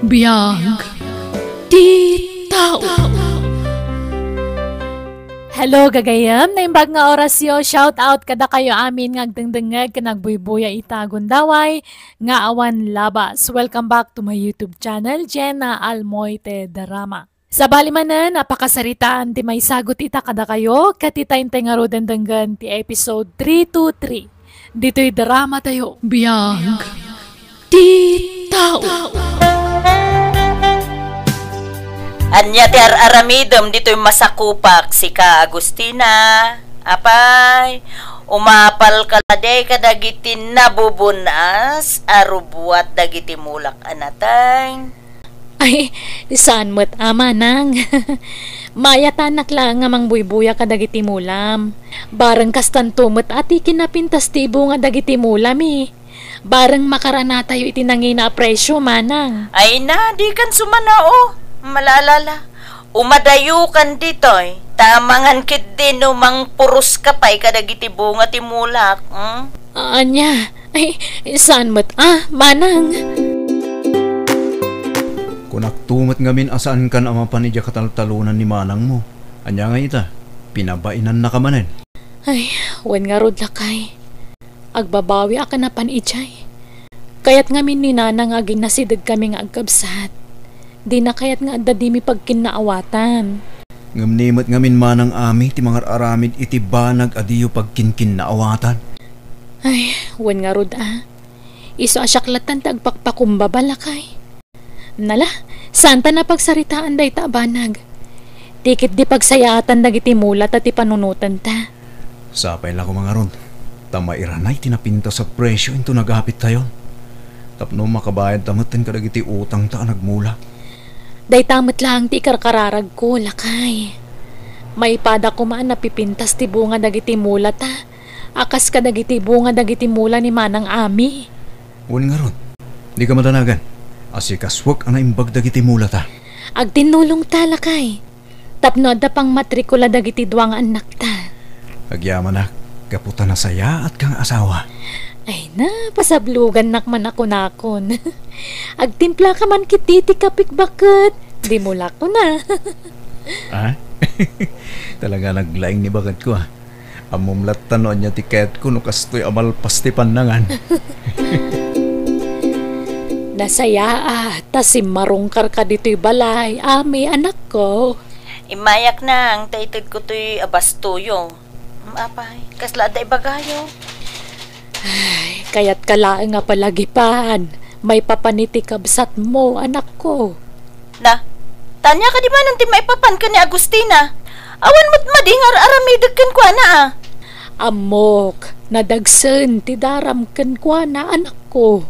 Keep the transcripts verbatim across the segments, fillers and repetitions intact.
Biag ti tao. Hello, gagayem. Naimbag nga orasyo. Shout out kadakayo amin nga agdengdengngeg ken agbuybuya ita gundaway nga awan labas. Welcome back to my YouTube channel, Jenna Almoite Drama. Sabali manen a pakasaritaan ti maisagut ita kadakayo, ket ita intay ngaruden denggen ti episode three two three ditoy drama tayo. Biag ti tao. Ania ti ar-aramidem ditoy masakupak, sika, Agustina? Apay, umapal ka la di kadagiti nabubun-as a rubuat dagiti mulak a nateng? Ay, saan met a, manang. Mayatanak laeng nga mangbuybuya kadagiti mulam. Bareng kastanto met a ti kinapintas ti bunga dagiti mulami. Bareng makaranatayo iti nangina a presyo, manang. Ay na, dikan sumanao. Malalala. Umadayokan ditoy, ta amangan ketdi no mangpuros ka pay kadagiti bunga ti mulak, hmm? Ania? Ay, saan met a, manang? Kunakto met ngamin a saankan a mapan idiay kataltalonan ni manangmo. Ania ngay ita? Pinabainannaka manen? Ay, wen ngarud, lakay. Agbabawiak a napan idiay. Kayat ngamin ni nanang nga aginasidegkami nga agkabsat. Dina kayat nga adda dimi pagkinnaawatan. Ngem ni met ngamin manang, Ami, ti mangar-aramid iti banag a diyo pagkinkinnaawatan. Ay, wen ngarud a. Isu a siak lattan ti agpakpakumbaba, lakay. Nala, saanta a pagsaritaan dayta a banag. Ti ketdi pagsayaatan dagiti mula ta ti panunotanta. Sapay la koma ngarud, ta mairanay ti napintas a presyo inton agapittayon. Tapno makabayadta metten kadagiti utangta a nagmula. Dayta met laeng ti ikarkararagko, lakay. Maipada koma a napipintas ti bunga dagiti mulata, a kas kadagiti bunga dagiti mula ni Manang Ami. Wen ngarud, dika madanagan. Asikasuek a naimbag dagiti mulata. Agtinnulongta, lakay. Tapno adda pangmatrikula dagiti dua nga annakta. Agyamanak, gapu ta nasayaatka nga asawa. Ay na, pasablogannak man a kunakon. Agtimplaka man ketdi ti kapik baket. Di mulak ko na. Ah? Talaga naglaing ni baketko, ah. Ammom latta no ania ti kayatko no kastoy a malpas ti pannangan. Nasayaat ta simmarungkarka ditoy balay, Ami, anakko. Immayak nang ta itedko toy a bastoyo. Mm, apay, kasla adda ibagayo? Ay, kayatka laeng a palagipan. Maipapan iti kabsatmo, anakko. Na, tania kadi manen ti maipapan ken ni Agustina? Awan met madi nga ar-aramidek kenkuana, a. Ammok, nadagsen ti daram kenkuana, anakko.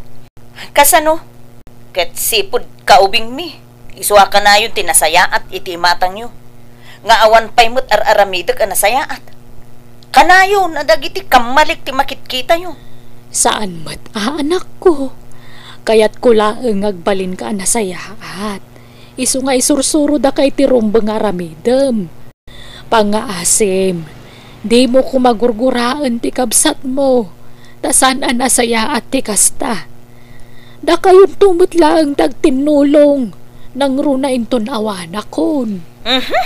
Kasano? Ket sipud kaubingmi, isu a kanayon ti nasayaat iti imatangyo, nga awan pay met ar-aramidek a nasayaat. Kanayon a dagiti kammalik ti makitkitayo. Saan met a, anakko. Kayatko laeng nga agbalinka a nasayaat. Isu nga isursurodaka iti rumbeng nga aramidem. Pangngaasim, dimo koma gurguraen ti kabsatmo, ta saan a nasayaat ti kasta. Dakayonto met laeng ti agtinnulong, nangruna inton awanakon. Mhm.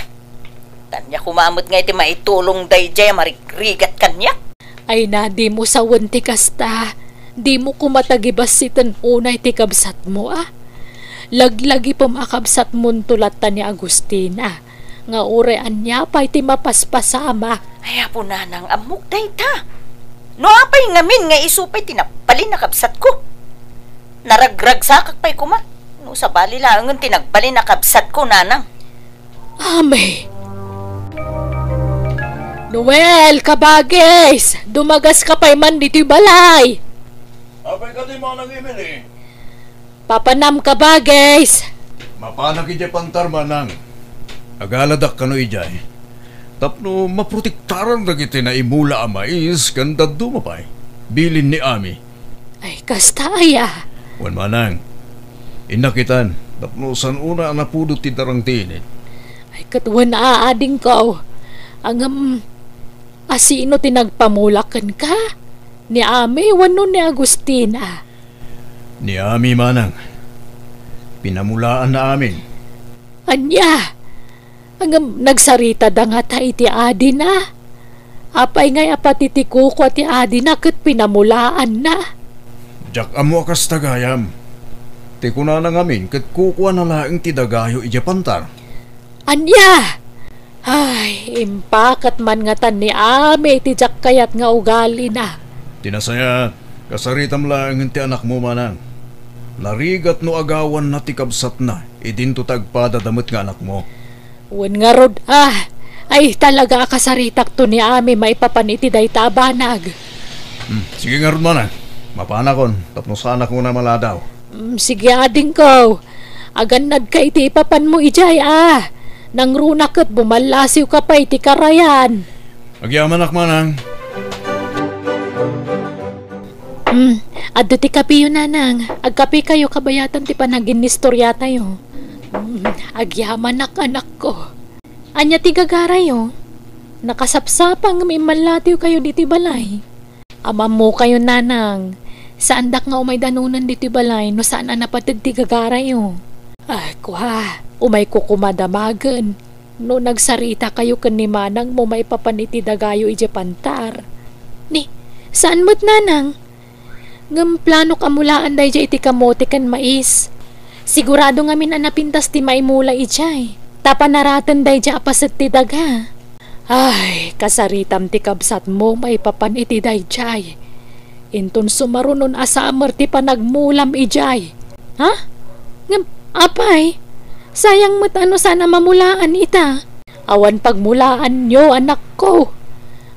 Tania koma met nga iti maitulong daydiay a marigrigat kaniak. Ay na, dimo sawen ti kasta. Dimo koma tagibassiten unay ti kabsatmo, a. Laglagipem a kabsatmonto latta ni Agustin, a. Nga uray ania pay ti mapaspasamak. Ay, Apo Nanang, ammok dayta. No apay ngamin nga isu pay ti nagbalin a kabsatko? Naragragsakak pay koma. No sabali laengen ti nagbalin a kabsatko, Nanang. Ami. Noel, kabagis! Dumagaska pay man ditoy balay! Apay kadi, Manang Emily? Papanam, kabagis! Mapanak idiay pantar, Manang. Agaladak kano idiay. Tapno maprotektaran dagiti naimula a mais ken dadduma pay. Bilin ni Ami. Ay, kasta aya? Wen, Manang. Innak itan, tapno saan unay a napudot ti darang ti init. Ay, ket wen a, adingko. Ngem, a, sino ti nagpamula kenka? Ni Ami wenno ni Agustin, a? Ni Ami, Manang. Pinamulaanna amin. Ania? Ngem nagsaritada ngata iti adina? Apay ngay a pati ti kukua ti adina ket pinamulaanna? Diak ammo a kasta gayam. Ti kunana ngamin ket kukuana laeng ti dagayo idiay pantar. Ania? Ay, impakat man ngatan ni Ami iti diak kayat nga ugalina. Ti nasayaat, kasaritam laengen ti anakmo, manang. Narigat no agawanna ti kabsatna, idinto ta agpadada met nga anakmo. Wen ngarud, ah, ay talaga a kasaritakto ni Ami maipapan iti dayta a banag. Hmm, sige ngarud, manang. Mapanakon, tapno saanak nga maladaw. Hmm, sige, adingko. Agannadka iti ipapanmo idiay, ah. Nangruna ket bumallasiwka pay iti karayan. Agyamanak, manang. Hmm, adda ti kapiyo, nanang. Agkapikayo kabayatan ti panaginnistoriatayo. Hmm, agyamanak, anakko. Ania ti gagarayo? Nakasapsapa ngem immallatiwkayo ditoy balay. Ammokayo, nanang, saandak nga umay danonen ditoy balay no saan a napateg ti gagarayo. Ah, kua, umayko koma damagen no nagsaritakayo ken ni manangmo maipapan iti dagayo idiay pantar. Ni, saan met, nanang? Ngem planok a mulaan daydiay iti kamote ken mais. Sigurado ngamin a napintas ti maimula idiay, ta panaraten daydiay a paset ti daga. Ay, kasaritam ti kabsatmo maipapan iti daydiay. Inton sumarunon a samer ti panagmulam idiay. Ha? Ngem, apay, sayang met a no saan a mamulaan ita. Awan pagmulaanyo, anakko.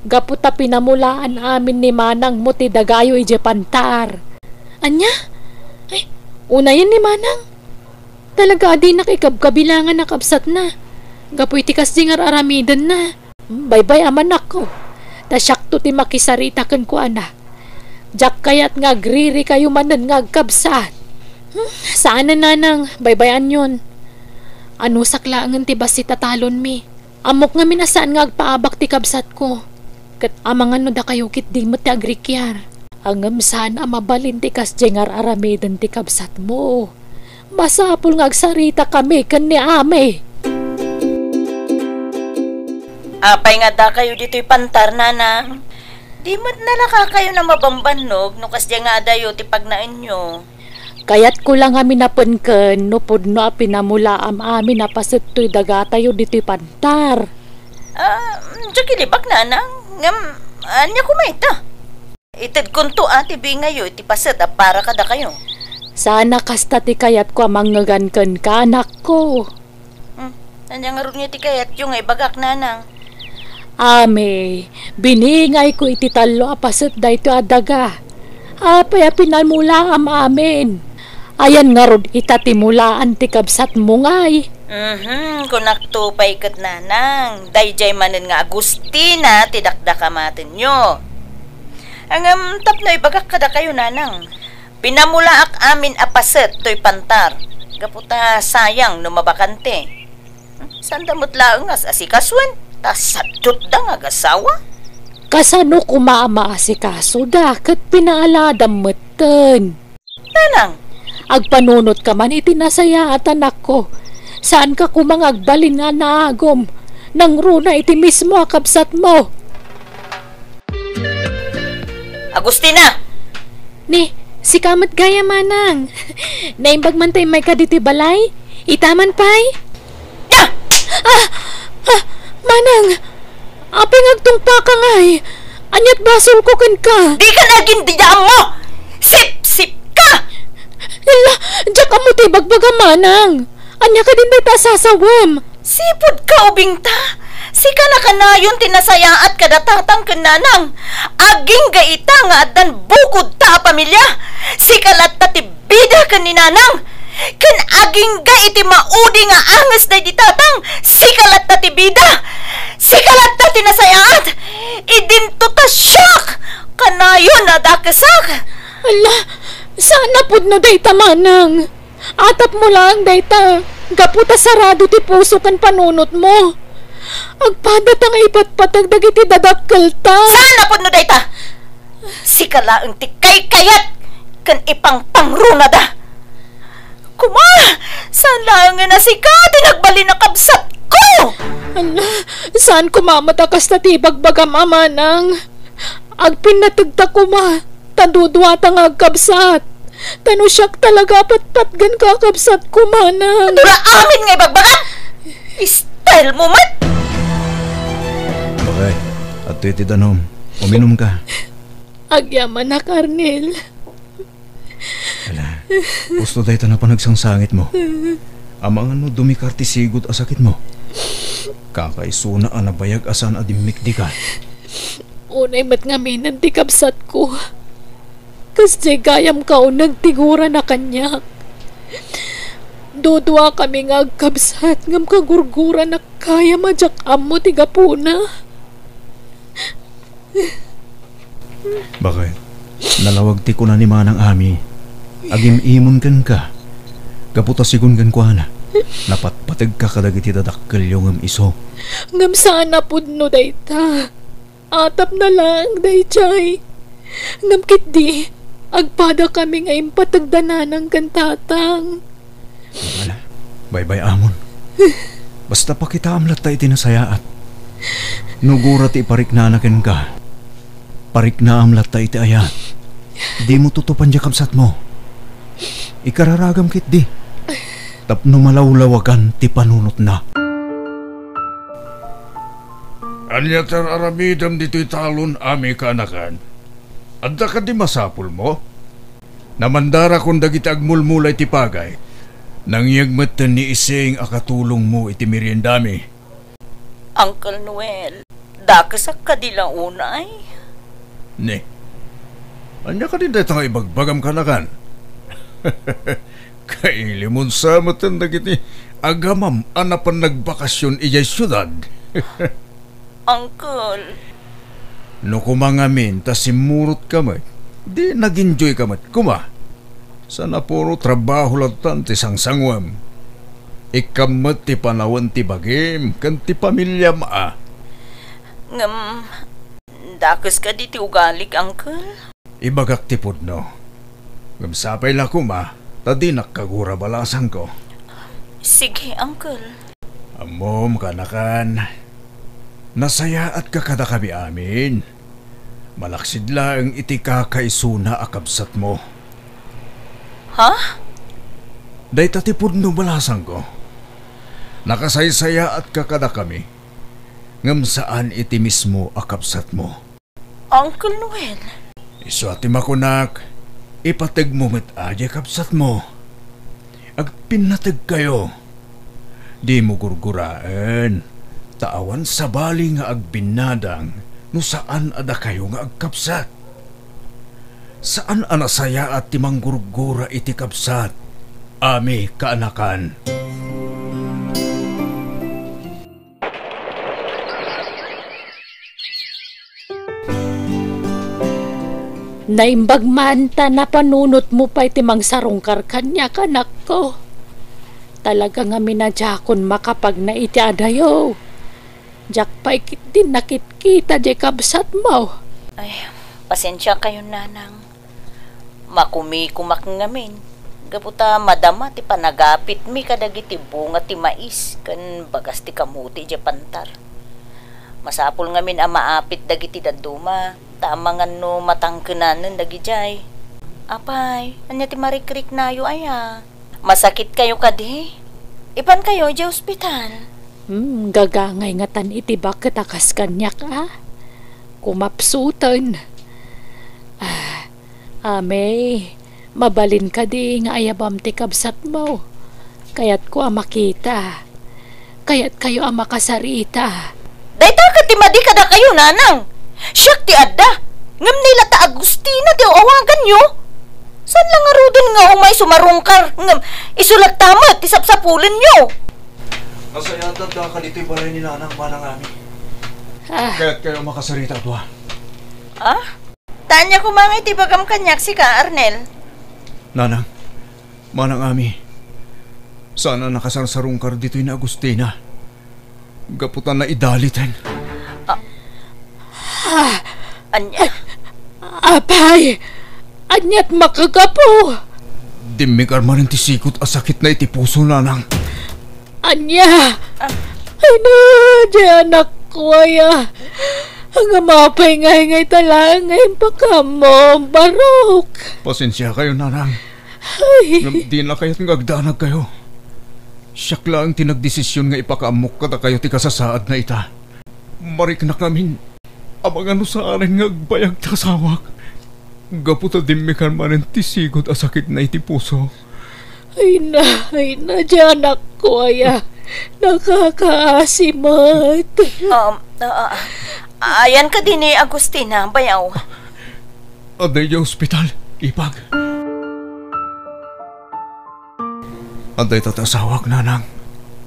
Gapu ta pinamulaan amin ni manangmo ti dagayo idiay pantar. Ania? Ay, unayen ni manang. Talaga a dinak ikabkabilangan a kabsatna. Gapu iti kasdi nga ar-aramidenna. Hmm, baybay-am, anakko. Ta siakto ti makisarita kenkuana. Diak kayat nga agririkayo manen nga agkabsat. Hmm, saanen, nanang, baybay-anyon. Anusak laengen ti bassit a talonmi. Ammok ngamin a saan nga agpaabak ti kabsatko. Ket amangan no dakayo ketdi met ti agrikiar. Ngem saan a mabalin ti kasdiay nga ar-aramiden ti kabsatmo. Masapul nga agsaritakami ken ni Ami. Apay nga addakayo ditoy pantar, nanang? Di met nalakakayon a mabambannog no kasdiay nga adayo ti pagnaenyo. Kayatko la ngamin a penken no pudno a pinamulaam amin a paset toy dagatayo ditoy pantar. Ah, diak ilibak, nanang. Ngem, ania koma ita? Itedkonto a ti bingayo iti paset a para kadakayo. Saan a kasta ti kayatko a mangngegan kenka, anakko. Hmm, ania ngarud nga ti kayatyo nga ibagak, nanang? Ami, biningayko iti tallo a paset daytoy a daga. Apay a pinamulaam amin? Ayan ngarud ita ti mulaan ti kabsatmo ngay? Mhm, kunakto pay ket, nanang, daydiay manen nga Agustina ti dakdakamatenyo. Ngem tapno ibagak kadakayo, nanang, pinamulaak amin a paset toy pantar, gapu ta sayang no mabakante. Saanda met laeng nga asikasuen, ta sadutda nga agasawa. Kasano koma a maasikasoda ket pinaaladam metten? Nanang! Agpanunotka man iti nasayaat, anakko. Saanka koma nga agbalin nga naagum. Nangruna iti mismo a kabsatmo. Agustina! Ni, sika met gayam, manang. Naimbag man ta immayka ditoy balay? Ita man pay? Ah! Ah! Ah! Manang! Apay nga agtungpaka ngay? Ania't basolko kenka? Dika nagin dida ammo! Sipsipka! Ella, diak ammo ti ibagbaga, manang. Ania kadin dayta a sasawem? Sipudka, ubingta. Sika nakanayon ti nasayaat kada tatang ken nanang. Agingga ita nga addan bukodta a pamilia. Sika latta ti bida ken ni nanang. Ken agingga iti maudi nga anges daydi tatang. Sika latta ti bida. Sika latta ti nasayaat. Idinto ta siak kanayon a dakesak. Ala, saan a pudno dayta, manang. Atapmo laeng dayta, gapu ta sarado ti puso ken panunotmo. Agpadata nga ipatpateg dagiti dadakkelta. Saan a pudno dayta? Sika laeng ti kaykayat ken ipangpangronada. Kuma, Sika ti nagbalin a kabsatko! Ala, saan koma met a kasta ti ibagbagam, a manang. Agpinnategta koma, ta duduata nga agkabsat. Ta no siak talaga a patpatgenka a kabsatko, manang. Dura amin nga ibagbagam! Style mo met! Bakay, adtoy ti danum. Uminumka. Agyamanak, Arnel. Ala, usto dayta napan agsangsangitmo. Amangan no dumikar ti sigud a sakitmo. Kakaisuna a nabayag a saan a dimmikdikan. Unay met ngaminen ti kabsatko. Kasdiay gayam kauneg ti gurana kaniak. Duduakami nga agkabsat ngem kagurguranak gayam a diak ammo ti gapuna. Bakay, nalawag ti kuna ni Manang Ami, agim-imon kenka, gapu ta sigun kenkuana, napatpategka kadagiti dadakkelyo ngem isu. Ngem saan a pudno dayta. Atapna laeng daydiay. Ngem ketdi, agpadakami nga impategda nanang ken tatang. Ala, baybay-amon. Basta pakitaam latta iti nasayaat. No gura ti ipariknana kenka, pariknaam latta iti ayat. Dimo tutupan diay kabsatmo. Ikararagam ketdi. Tapno malawlawagan ti panunotna. Ania ti ar-aramidem ditoy talon, Ami kaanakan? Adda kadi masapulmo? Namandarakon dagiti agmulmula iti pagay. Nangyeg metten ni Ising a katulongmo iti meriendami. Uncle Noel, dakesak kadi la unay? Ni, ania kadi dayta nga ibagbagam kaanakan? Kailimon sa metten dagiti agamam a napan nagbakasyon idiay siudad. Uncle. No koma ngamin ta simmurotka met, di nag-enjoy ka met koma. Sana puro trabaho lattan ti sangsanguem. Ikkam met ti panawen ti bagim ken ti pamiliam a. Ngem, dakes kadi ti ugalik, Uncle? Ibagak ti pudno. Ngem sapay la koma, ta dinak kagura balasangko. Sige, Uncle. Ammom, kaanakan, nasayaatka kadakami amin. Malaksid laeng iti kakaisuna a kabsatmo. Ha? Dayta ti pudno balasangko. Nakasaysayaatka kadakami, ngem saan iti mismo a kabsatmo. Uncle Noel. Isu a ti makunak, ipategmo met a diay kabsatmo. Agpinnategkayo. Dimo gurguraen, ta awan sabali nga agbinnadang no saan a dakayo nga agkabsat. Saan a nasayaat ti manggurgura iti kabsat, Ami kaanakan. Naimbag man ta napanunotmo pay ti mangsarungkar kaniak, anakko. Talaga ngamin a diakon makapagna iti adayo. Diak pay ketdin nakitkita diay kabsatmo. Ay, pasensiakayon, nanang. Makumikumak ngamin, gapu ta madama ti panagapitmi kadagiti bunga ti mais ken bagas ti kamote idiay pantar. Masapul ngamin a maapit dagiti dadduma, ta amangan no matangkenanen dagidiay. Apay, ania ti marikriknayo aya? Masakitkayo kadi? Ipankayo idiay ospital. Hmm, gagangay ngatan iti baket a kas kaniak, a. Kumapsuten. Ah, Ame, mabalin kadi nga ayabam ti kabsatmo? Kayatko a makita. Kayatkayo a makasarita. Dayta ket ti madi kadakayo, nanang. Siak ti adda. Ngem ni la ta Agustina ti aw-awaganyo. Saan la ngaruden nga umay sumarungkar, ngem isu latta met ti sapsapulenyo. Nasayaat latta ka ditoy balay ni Nanang, Manang Ami. Ah. Kayatkayo a makasarita a dua. Ah? Ta ania koma nga iti ibagam kaniak, sika, Arnel? Nanang, Manang Ami, saan a nakasarsarungkar ditoy ni Agustina. Gapu ta naidaliten. A-, Ah, ania? Apay, aniat makagapu? Dimmikar manen ti sikut a sakitna iti puso, Nanang. Ania? Ah. Ay na, di anakko aya. Ngem apay ngay-ngay ta laeng nga impakaammo, barok. Pasensiakayo, nanang. Ay. Ngem dina kayat nga agdanagkayo. Siak laeng ti nagdesisyon nga ipakaammok kadakayo ti kasasaadna ita. Mariknak ngamin, amangan no saanen nga agbayag ti asawak. Gapu ta dimmekan manen ti sigud a sakitna iti puso. Ay na, ay na, di anakko aya. Nakakaasi met. Um, ah, ah, ayan ka dini, Agustina, bayaw. Adda idiay ospital, ipag. Adda ita ti asawak, nanang,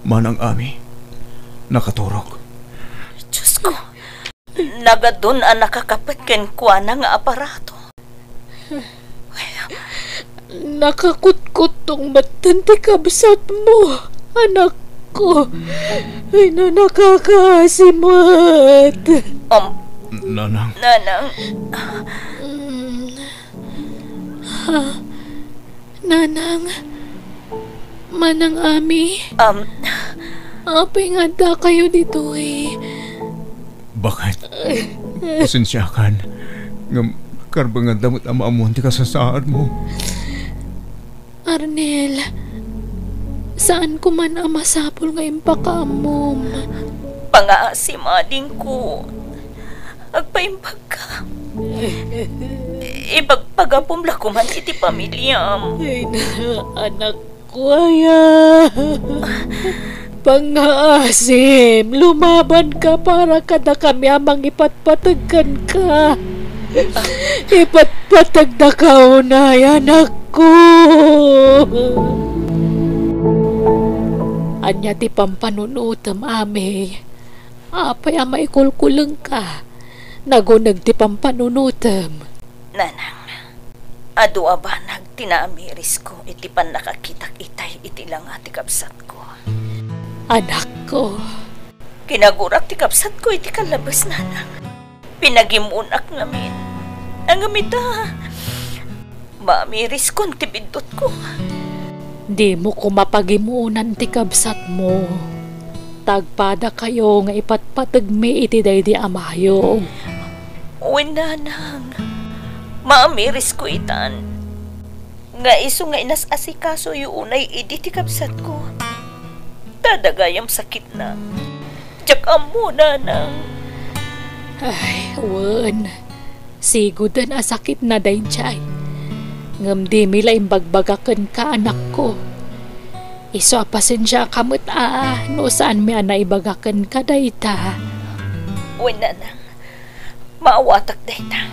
manang Ami. Nakaturog. Diyos ko. Nagadun a nakakapet kenkuana nga aparato. Nakakutkuttong metten ti kabsatmo, anakko. Ay na, nakakaasi met. Um, Nanang. Nanang. Mm. Ha? Nanang, Manang Ami, Um, apay nga addakayo ditoy? Bakit? Pasensiakan. Ngem, karbenganda met a maammuan ti kasasaadmo. Arnel, saanko man a masapul nga impakaammom. Pangaasim, adingko. Agpaimbagka. Ipagpagapom la koman iti pamiliam. Ay na, anakko aya. Pangaasim, lumabanka para kadakami a mangipatpateg kenka. Ipatpategdaka unay, anakko. Ania ti pampanunotem, Ami? Apay a maikulkulengka? Naguneg ti pampanunotem. Nanang, adu a banag ti naamirisko iti pannakakitak itay iti langa ti kabsatko. Anakko. Kinagurak ti kabsatko iti kallabes, Nanang. Pinagim-onak ngamin. Ngem ita, maamiriskon ti biddutko. Dimo koma pagim-onan ti kabsatmo. Ta agpadakayo nga ipatpategmi iti daydi a mayong. Wen, Nanang. Maamirisko itan. Nga isu nga inas-asikasoyo unay idi ti kabsatko. Ta adda gayam sakitna. Diak ammo, Nanang. Ay, wen. Siguden a sakitna daydiay. Ngem dimi la imbagbagaken ka, anakko. Isu a pasensiaka met a no saanmi a naibagaken ka dayta. Wen, Nanang. Maawatak dayta.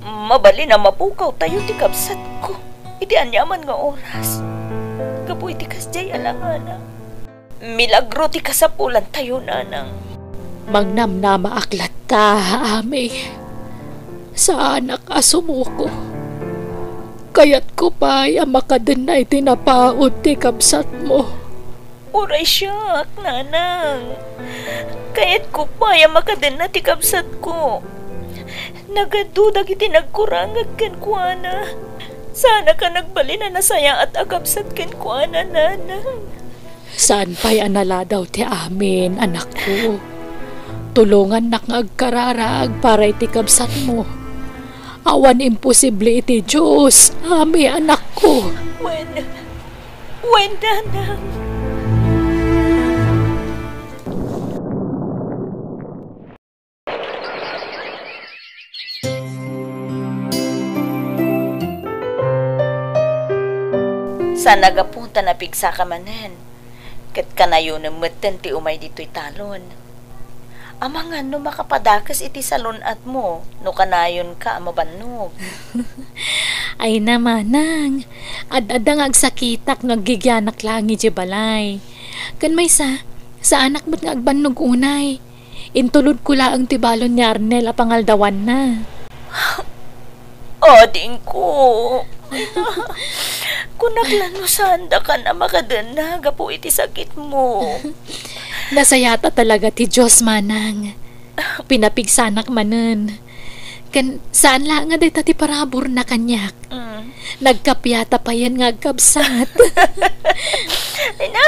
Mabalin a mapukawtayo ti kabsatko iti aniaman nga oras. Gapu iti kasdiay a langana. Milagro ti kasapulantayo, Nanang. Mangnamnamaak latta, Ami. Saanak a sumuko. Kayatko pay a makadenna iti napaut ti kabsatmo. Uray siak, Nanang. Kayatko pay a makadenna ti kabsatko. Nagadu dagiti nagkurangag kenkuana. Saanak a nagbalin a nasayaat a kabsat kenkuana, Nanang. Saan pay a naladaw ti amin, anakko. Tulongannak nga agkararag para iti kabsatmo. Awan imposible iti Dios, Ami, anakko. Wen, wen, Nanang. Saan a gapu ta napigsaka manen, ket kanayonem metten ti umay ditoy talon. Amangan no makapadakes iti salun-atmo no kanayonka a mabannog. Ay na, manang, ad-adda nga agsakitak no aggigianak laeng idiay balay. Ken maysa, saanak met nga agbannog unay. Intulodko laeng ti balon ni Arnel a pangaldawanna. Adingko, kunak la no saandakan a makadenna gapu iti sakitmo. Nasayaat talaga ti Dios, manang. Pinapigsanak manen. Ken saan la nga dayta ti paraburna kaniak. Mm. Nagkapiata payen nga agkabsat. Ay na,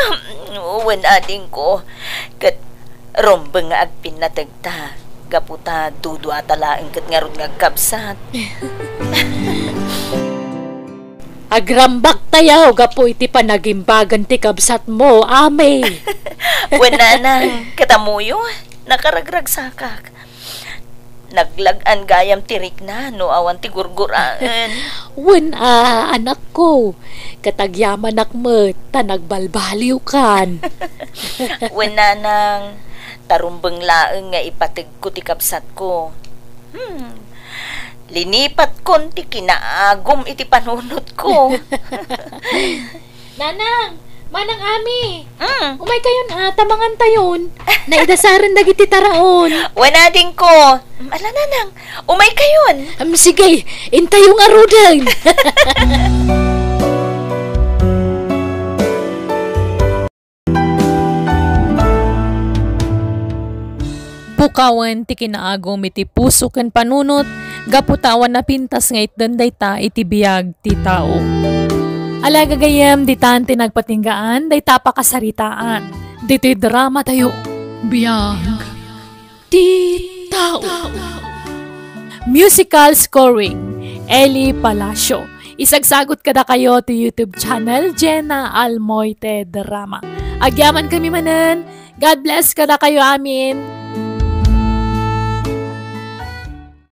Wen, adingko, ket rumbeng nga agpinnategta, gapu ta duduata laeng ket ngarud nga agkabsat. Agrambaktayo gapu iti panagimbagan ti kabsatmo, Ami. Wen, nanang, ket ammoyo, nakaragragsakak. Naglag-an gayam ti rikna no awan ti gurguraen. Wen a, anakko, ket agyamanak met ta nagbalbaliwkan. Wen, nanang, ta rumbeng laeng nga ipategko ti kabsatko. Hmm. Linipatkon ti kinaagum iti panunotko. Nanang, Manang Ami, Mm. Umay kayon a, ta mangan tayon. Naidasaren dagiti taraon. Wen, adingko. Mm, ala, nanang, umay kayon. Am, sige, intayo ngaruden. Pukawen ti kinaagum iti puso ken panunot, gapu ta awan napintas nga itden dayta iti biag ti tao. Ala, gagayyem, ditan ti nagpatinggaan dayta a pakasaritaan. Ditoy drama tayo, Biag ti Tao. Musical scoring, Eli Palacio. Isagsagot kadakayo ti YouTube channel, Jenna Almoite Drama. Agyaman kami manen. God bless kadakayo amin.